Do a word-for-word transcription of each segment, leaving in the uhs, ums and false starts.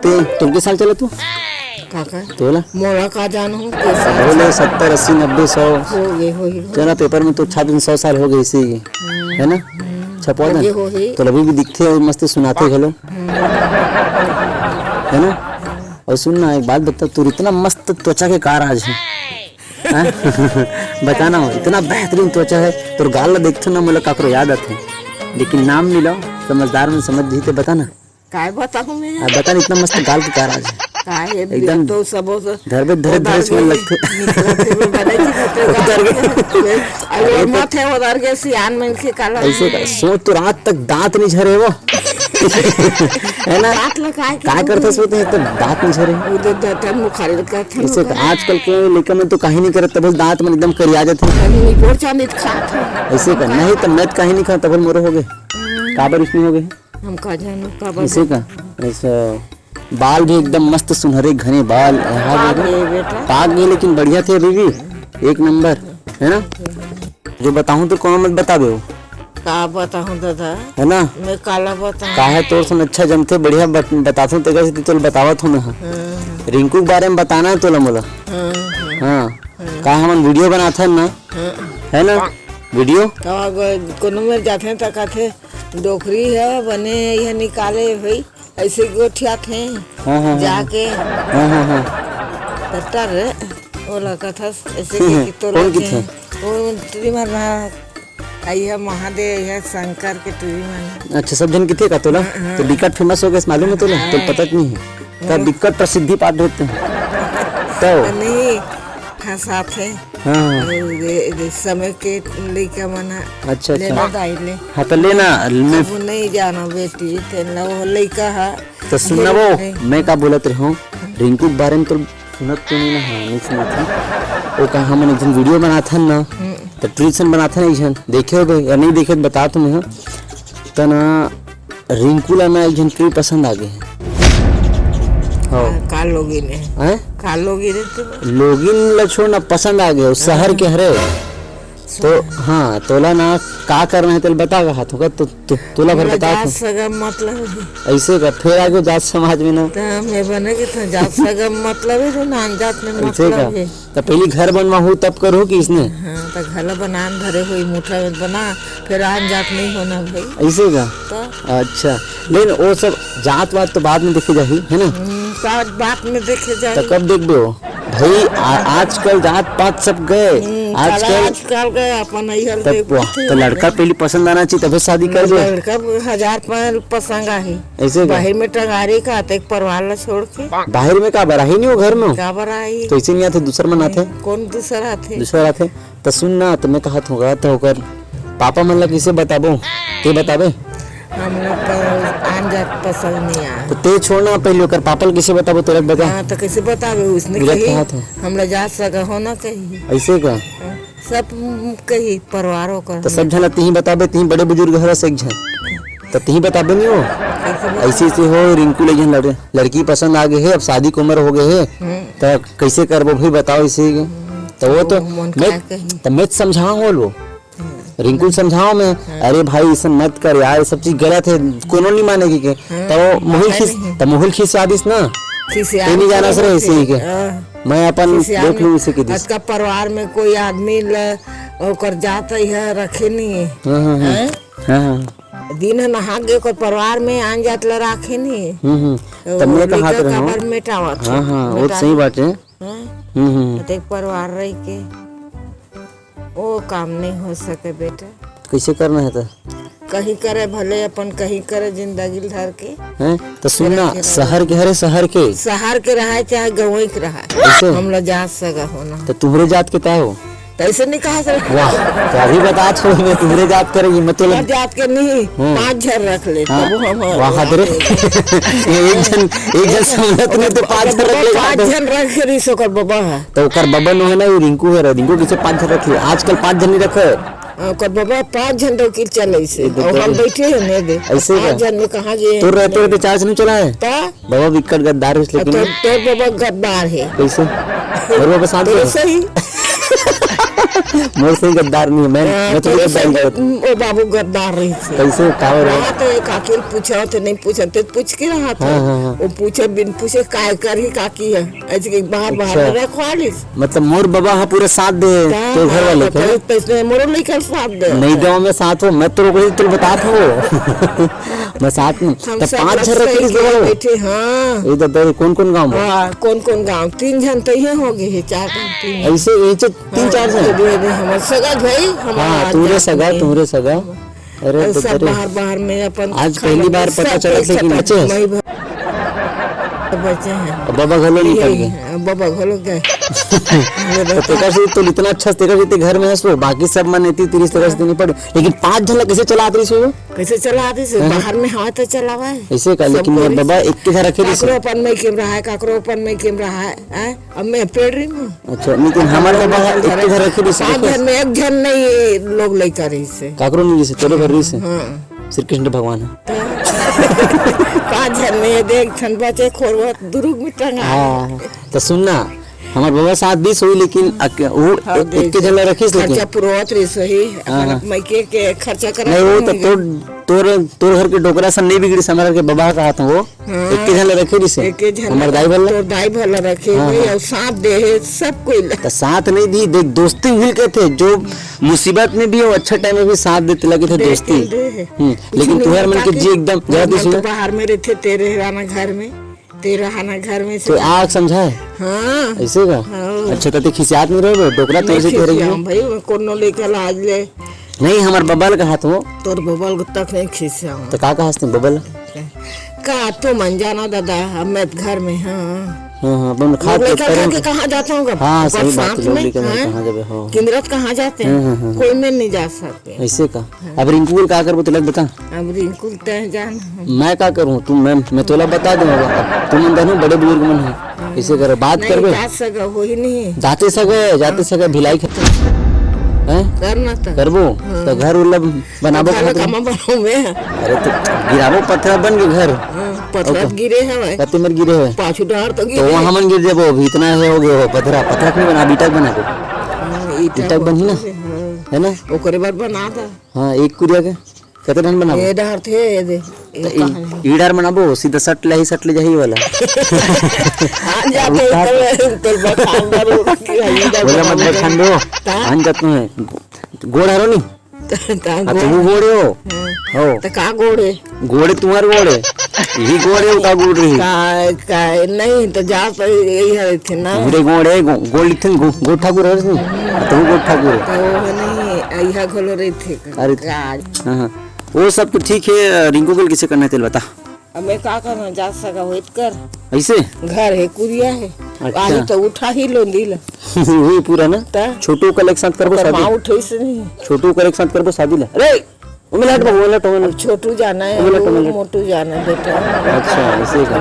ते, तुम के साल चला तू? काका? तोला? मोला का जान हो, कैसे? बोले सत्तर, अस्सी, नब्बे, सौ। हो गए, हो गए। चला, पेपर में तो छाप दिन सौ साल हो गए इसी के। है ना? छपवा दे। हो गए। तो अभी भी दिखते हैं, मस्त सुनाते घलो। है ना? और सुन ना, एक बात बता, तू इतना मस्त त्वचा के का राज है? हैं? बता ना, इतना बेहतरीन त्वचा है, तोर गाल ला देखथन ना, मोला काकरो याद आथे। लेकिन नाम नहीं लो, समझदार मन समझ जही ते बता ना। काय बताऊं मैं? अब बता ना, इतना मस्त गाल के का राज है? काय है, एकदम तो सबो से धरबे, धरे, धरे उधर से मन के लगथे। निकलत हे, वो बने की होते उधर के। गाल। अरे अरे तो मत है, उधर के सियान मन के काला। ऐसे का सोच तो रात तक दांत नहीं झरे वो। है ना? दांत ला काय के काय करथस वो तो, तो दांत नहीं झरे। वो तो दांत मुखारे का थे ऐसे ना। का आजकल के लइका मन तो काही नहीं करत, तब दांत मन एकदम करिया जाथे। हम नहीं गोड़ चांदी खात है। ऐसे का नहीं तो मैं तो काही नहीं खाता, तब मोरो हो गए। काबर इसने हो गए? हम का जानब काबर ऐसे का? ऐसा बाल भी एकदम मस्त सुनहरे घने बाल, यहाँ पाक भी गए बेटा। पाक गए, लेकिन बढ़िया थे अभी भी, एक नंबर, है ना? जो बताऊं तो कोनो मत बताबे हो। का बताऊं दादा? है ना? मैं काला बताऊं? काहे तोर सन अच्छा जमथे, बढ़िया बत-, बताथों तेकर से तोल बतावत हूँ मैं, हाँ। हाँ, रिंकू के बारे में बताना है तोला मोला। हाँ, हाँ। हाँ। हाँ। का हमन वीडियो बनाथन ना? हाँ। है ना? वीडियो? का ग-, कोनो मेर जाथे त कथे, "डोकरी है, बने यह निकाले भाई।" ऐसे गोठियाथे हाँ, हाँ, हाँ, जाके हाँ, हाँ, हाँ। डॉक्टर रे, ओला कथस ऐसे के कि तोला कौन के किथे? वो ट्रिमर ना, आई है महादेव, आई है शंकर के ट्रिमर। अच्छा, सब जन किथे का तोला? हाँ, हाँ। तो बिकट फेमस हो गए, मालूम है तोला? हाँ। तो पता नहीं है। का हाँ। बिकट प्रसिद्धि पात रहते हैं। तो नहीं, फंसाथे। हाँ। अउ रे, रे, समय के लइका मन ह अच्छा, अच्छा। लेना दाई ले। हाँ, त लेना, मैं अब नहीं जाना बेटी, तेन ला वो लइका ह तो सुनना वो, नहीं। मैं का बोलत रहूं, रिंकू के बारे में तो सुनत तो नहीं ना, हाँ, नहीं सुनत हूँ। वो कहा हमन एक झन वीडियो बनाथन ना, हम्म। तो ट्यूशन बनाथन एक झन, देखे होगे या नहीं देखे तो बता तुम्हें, हाँ। त ना रिंकू ला ना एक झन ट्री पसंद आ गए हे। हाँ। हाँ, का लोगिन हे? हैं? का लोगिन हे तू? लोगिन ला छोड़ ना, पसंद आ गए, वो शहर के हरे। तो हाँ, तोला ना का करना है, तेल बता का हाथ होगा, तो, तो, तोला भर हमरा बता जात तू। सगा मतलब हे। ऐसे का, फिर आगे जात समाज में ना। तो मैं बने के था, जात सगा मतलब हे, तो नान जात में ऐसे मतलब का। हे। त पहली घर बनवाहू तब करहू कि इसने? हाँ, त घर ला बनान धरे होई, मुठा में बना, फिर आन जात नहीं होना भाई। ऐसे का? तो? अच्छा, लेकिन वो सब जात वात तो बाद में देखे जाही, है ना? हम्म, बात, बात में देखे जाही। तो कब देखबे हो? भाई, आ-, आजकल जात पात सब गए। हम्म, आजकल आजकल गए, अपन इहर तब देख वाह, तो लड़का पहली पसंद आना चाहिए, तभी शादी कर दे। लड़का हजार पाँच पसंद आही। ऐसे का? बाहर में टंगारी का, तो एक परिवार ला छोड़ बाहिर में का बर आही नहीं वो घर में? का बर आही? तो इसे नहीं आथे, दूसर मन आथे। कौन दूसर आथे? दूसर आथे। त सुन ना, त मैं कहत हूँ, त ओकर पापा मन ला कइसे बताबो? ते बताबे? हम लोग का आन जात पसंद नहीं आए। तो ते छोड़ ना, पहले ओकर पापा ला कइसे बताबो, तेरा बता। हाँ, तो कैसे बताबे? उसने मिलत कही, कहत हूँ। हम लोग जात सगा होना चाहिए। ऐसे का? हाँ। सब कही परिवारों का। तो सब झन ला तिही बताबे, तिही बड़े बुजुर्ग हरस एक झन। तो तिही बताबे नहीं हो। कैसे बताबे? ऐसे ऐसे हो, रिंकू ले झन लड़-, लड़की पसंद आ गए है, अब शादी की उम्र हो गए है। हम्म। तो कैसे करबो भाई बताओ इसे के? हम्म। तो वो तो तो मन मैं, का कही? तो मैं समझाओ हो लो। हम्म। रिंकू समझाओ मैं, हम्म। अरे भाई इसे मत कर यार, ये सब चीज गलत है, कोनो नहीं मानेगी के। हम्म। तो मोहिल खिस-, नहीं। तो मोहिल खिसिया दिस ना। खिसिया ये नहीं जाना दिस सर ना। इसी के। हाँ। मैं अपन खिसिया देख लूँ नहीं। इसे के दिस। आज का परिवार में कोई आदमी ल ओकर जात है, रखे नहीं है। हाँ, हाँ, हाँ। हैं? हाँ, हाँ। दिन ह नहा के ओकर परिवार में आन जात ल राखे नहीं। हम्म, हम्म। तो तब मैं लइका कहत रहूँ। काबर मेटावत हाँ, है? हाँ, वो तो मेटा सही बात है। हाँ? हम्म, हम्म। तो एक परिवार रह के वो काम नहीं हो सके बेटा। कैसे करना है तो? कहीं करे भले अपन, कहीं करे जिंदगी धर के। हैं? तो सुन ना, रखे रहो। शहर के हरे, शहर के। शहर के रहा चाहे गंवई के रहा। कैसे? हम लोग जात सगा होना। तो तुम्हरे जात के ताय हो? तो ऐसे नहीं कहा सर। वाह, तो अभी बता छोड़, मैं तुम्हरे जात करेगी, मतलब। हमारे जात के नहीं, हम्म। पाँच झन रख ले, हाँ। तब हम वाह, रे। ये एक झन, एक झन सहूलत नहीं तो पाँच झन रख ले, पाँच झन रख के रही सो कर बाबा है। तो ओकर बबा नो है ना, वो रिंकू है, रिंकू किसे पाँच झन रख ले? आजकल पाँच झन नहीं रखे। हाँ, ओकर बबा पाँच झन तो किल चले से। ये तो और हम तो बैठे हैं, नहीं दे। ऐसे पाँच का? झन में कहाँ गए? तो रहते रहते चार झन चला है? तो? बाबा विकट गद्दार है, लेकिन तो, तो बाबा गद्दार है। कैसे? और बाबा शांत तो है? सही। मोर से गद्दार नहीं, मैं, हाँ, मैं तो तो गद्दार नहीं करत। ओ बाबू गद्दार रहिस हे। कैसे? का हो रहा? रात ए काकी ल पूछा, तो नहीं पूछा, ते पूछ के रहा था। हाँ, हाँ, हाँ। वो पूछे बिन पूछे काय करही काकी ह, ऐसे कि बाहर, बाहर अच्छा। में रखवा लिस। मतलब मोर बबा ह पूरा साथ दे, का? तो घर वाले हाँ, के? तो तैसने मोरो लइका साथ दे। नहीं दो मैं साथ हो, मैं तो रोक तुल बतात हो। मैं साथ में। हम तब सब पाँच लोग झन रखे सही इस के बबा। बैठे, हाँ। ये तो दो कौन-कौन गाँव में? हाँ, कौन-कौन गाँव? तीन झन तो ये हो गए हैं, चार झन, तीन झन। ऐसे ये चे तीन हाँ, चार झन? ये भी, ये भी हमर सगा भाई, हमारा हाँ, आज तू रे जात सगा, नहीं। तू रे सगा। अरे अरे, सब बदरे। बाहर, बाहर में अपन आज खाना पहली बार में पता सब चला एक लेकिन साथ अच्छे। मई भर बचे हैं। अब बाबा घलो निकल यही गए। है, बाबा घलो गए। तो तेकर से तो इतना अच्छा, तेकर से ते घर में हंस लो, बाकी सब मन इतनी तीस तरह से नहीं पड़े। लेकिन पाँच झन ला कैसे चलात रही सो? कैसे चलात रही सो? हाँ। बाहर में हवा तो चलावा है। ऐसे का, सब लेकिन कोई बाबा एक के घर रखे रही काकरो सो। अपन में कैमरा है, काकरो अपन में कैमरा है, हैं? अब मैं पेड़ रही हूँ। अच्छा, लेकिन हमारे बाबा एक के घर रखे रही सो, पाँच देखो। झन में एक झन नहीं लोग लइका रही से। काकरो नहीं रही से, तोरे घर रही से। हाँ। श्री कृष्ण भगवान है। पाँच झन में ये देख, ठन बचे खोरवा दुरुग में टंगा। हाँ, तो सुन ना, हमार बाबा साथ दीस होही, लेकिन अक-, वो हाँ, एक, एक के झन ला रखिस, लेकिन खर्चा पुरवत रहिस होही, हाँ, अपन हाँ। मइके के खर्चा करत नहीं, वो तो नहीं। तोर, तोर, तोर घर के डोकरा सन नहीं बिगड़िस, हमार घर के बाबा कहत हूँ वो, हाँ। एक के झन ला रखे रहिस, एक के झन हमार ला, दाई भर ला। तोर दाई भर ला रखे हाँ, भाई, हाँ। और साथ दे है सब कोई ला। तो साथ नहीं दी, देख दोस्ती हुई कहते, जो मुसीबत में भी हो, अच्छा टाइम में भी साथ देते लगे थे दे दोस्ती। के दे है। हम्म, कुछ लेकिन नहीं तुहर मन होता के कि जी एकदम, जरा दी मन तो सुनो। बाहर में रहते, तेरे राना घर में। तेरा हना घर में से तो आग समझाए? हाँ। ऐसे का? हाँ। अच्छा, तो ते खिसियात नहीं रहे, डोकरा तो नहीं ऐसे कह रही है। खिसियाम भाई, मैं कोनो लेकर आज ले। नहीं, हमार बबल कहा तो। तोर बबल को तक नहीं खिसियाम। तो का कहा हस्ती बबल? का तो मन जाना दादा, अब मैं घर में, हाँ। हाँ, हाँ, अपन खा लोग के लेकर करें। खा के कहाँ जाता हूँ अब? हाँ, अपन सही बात साथ है, लोग में, लेकर हाँ। कहाँ जाबे, हाँ। किंदरत कहाँ जाते हैं? हाँ, हाँ, हाँ, हाँ। कोई में नहीं जा सकते। ऐसे का? अब रिंकू ल का करबो, तेला बता। अब रिंकू ल तय जान। मैं का करूँ? तू, मैं, मैं तोला बता दूँ। अब तुमन दोनों बड़े बुजुर्ग मन है, हाँ। इसे करो, बात नहीं, करबे। जा सगा, हो ही नहीं। जाते सगा, जाते हाँ। सगा भिलाई खेत। हैं? करना था। करबो? हाँ। तो घर उल्ला बनाबो घर खातिर। कमा बनाऊँ मैं। अरे तो गिराबो पथरा बन के घर। हाँ, पथरा ओके। गिरे हवय। कते मेर गिरे हवय? पाछू डार तो तो गिरे। वहाँ मन गिर जाबो, अभी इतना है हो गया हो, पथरा, पथरा क्यों बना, ईटा बना दो। हाँ, ईटा ईटा बनही ना? हाँ। है ना? ओकरे बाद बना दा। हाँ, एक कुरिया के कते ठन बनाबो? ये डार थे, ये दे, ये तो कहाँ है? ई, ई डार बनाबो, सीधा सट ले ही सट ले जाही वाला। हाँ, जाते उठा तो, तो बखान डारो, कि हाँ, ये डार बोला मत बनाबो। बखान दो, ता? हाँ, जात में। गोड़ हरो नहीं? ता हाँ, गोड़। तू गोड़े हो? हाँ। हो। तो का गोड़े? गोड़े तुम्हारे गोड़े। यही गोड़े उठा गोड़ रही। का, का, नहीं, तो जा तो यही है थे ना। गोड़े गोड़े, गो-, गोड़ लिखते हैं, गो-, गोड़ ठाकुर है इसमें। हाँ, तो वो गोड़ ठाकुर है। तो वो नहीं, यह घोलो रही थे। अरे, काज। हाँ, हाँ। वो सब तो ठीक है, रिंकू के किसे करना है, तेल बता। अब मैं का करना, जा सका होइत कर। ऐसे? घर है, कुरिया है। अच्छा। आही तो उठा ही लो दिल। वही पूरा ना? ता? छोटू का एक साथ करबो ओकर शादी। माँ उठे से नहीं। छोटू का एक साथ करबो शादी ला। अरे, वो मिला हट, वो मिला हट, वो मिला अब हट। छोटू जाना है, वो मिला हट, वो वो मिला हट। मोटू जाना है, बेटा। अच्छा, ऐसे का।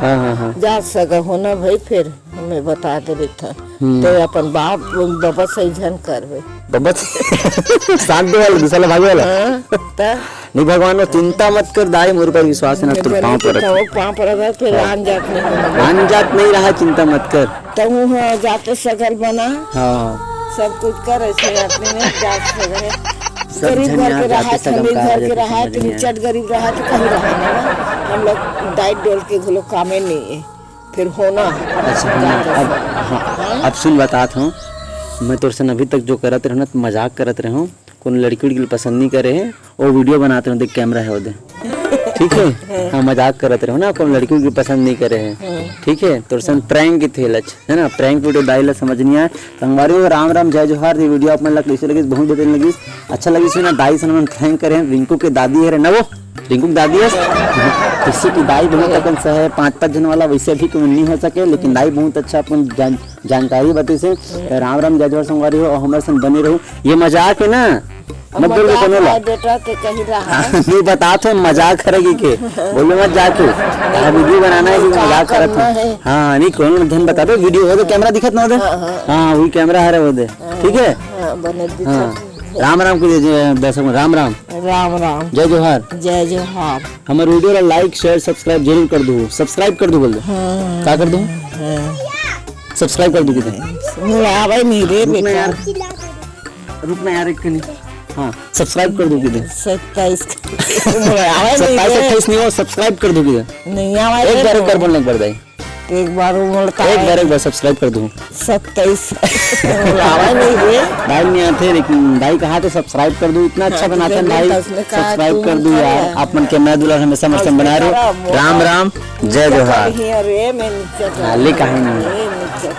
हाँ, हाँ, हाँ। जा सका हो ना भाई, फिर हमें बता दे बेटा। हम्म। तो अपन बाप, बाबा सही झन करबे। बाबा साथ दे वाला, दूसरा भागे वाला। हाँ, ता? नहीं भगवान, वो चिंता मत कर, दाई मोर पर विश्वास है ना, मेरे तोर पर पाँव नहीं पर चिंता, रख। वो पाँव पर रख, फिर हाँ। आन जात नहीं होना। आन जात नहीं रहा, चिंता मत कर। तहूँ ह जाते सगल बना। हाँ। सब कुछ कर, ऐसे आदमी में जात सगल। सब गरीब झन घर यहाँ के जाते रहा, सगल अमीर का घर के वजह से रहा, समझ तो नहीं आया। चट गरीब रहा, तो कहीं रहा ना। हम लोग डाइट डोल के घलो कामे नहीं है। फिर होना। अच्छा, हाँ, जाते अब, सगल। हाँ, हाँ? अब सुन, बतात हूँ, मैं तोर सन अभी तक जो करत रहूँ ना, तो मजाक करत रहूँ। कोनो लड़की उड़की ल पसंद नहीं करे है, वो वीडियो बनात रहो, देख कैमरा है वो दे। ठीक है? हाँ, मजाक करत रहो ना, कोनो लड़की उड़की पसंद नहीं करे है। हाँ। ठीक है? तोर सन प्रैंक की थे लच, है ना? प्रैंक वीडियो दाई ला समझ नहीं आए। संगवारी हो, राम राम, जय जोहार। ये वीडियो आप मन ला कैसे लगिस? बहुत बेहतरीन लगिस। अच्छा लगिस ना, दाई सन मन प्रैंक करे हैं, रिंकू के दादी है रे ना वो, रिंकू के दादी है। किसी की दाई बहुत अकन सा है, पाँच पाँच जन वाला वैसे भी कोई नहीं हो सके, लेकिन दाई बहुत अच्छा अपन जान जानकारी बताइस हे। राम राम, जय जोहार संगवारी हो, और हमर संग बने रहू। ये मजाक है ना, मत बोल के कोनो ला। बेटा, ते कहीं रहा। नहीं, बतात हो, मजाक करेगी के, बोलो मत जाके। कहा वीडियो बनाना है कि मजाक करत हो। हाँ, नहीं, कोनो धन बता दो, वीडियो हो तो कैमरा दिखत ना दे। हाँ, वही कैमरा हरे वो दे, ठीक है? हाँ, राम राम के दर्शक, राम राम। राम राम। जय जोहार। जय जोहार। हमर वीडियो ला like, share, subscribe जरूर कर दो। Subscribe कर दो, बोल दो। हाँ। का कर दो? हाँ। सब्सक्राइब कर दू किते। मोला आवे नहीं रे रुकना बेटा। यार, रुकना यार, एक कनी। हाँ, सब्सक्राइब कर दू किते। सत्ताईस। मोला आवे नहीं सत्ताईस रे। अट्ठाईस नहीं हो, सब्सक्राइब कर दू किते। नहीं आवे एक रे बार, एक मोला। बार बोलना एक बार दाई। एक बार वो मोला एक बार, एक बार सब्सक्राइब कर दू। सत्ताईस। मोला आवे नहीं रे। दाई नहीं आते, लेकिन दाई कहा तो सब्सक्राइब कर दू, इतना अच्छा हाँ, तो बनाते हैं देखो, भाई। दस में कहा सब्सक्राइब तू कर दू कर यार, रहा। आप मन के मैं दुलार हमेशा मस्त हाँ, बनाए रहो। बेचारा मोटा राम राम, जय जोहार। नहीं, अरे मैं नीचे हाँ, ले कहीं नहीं। ये नीचे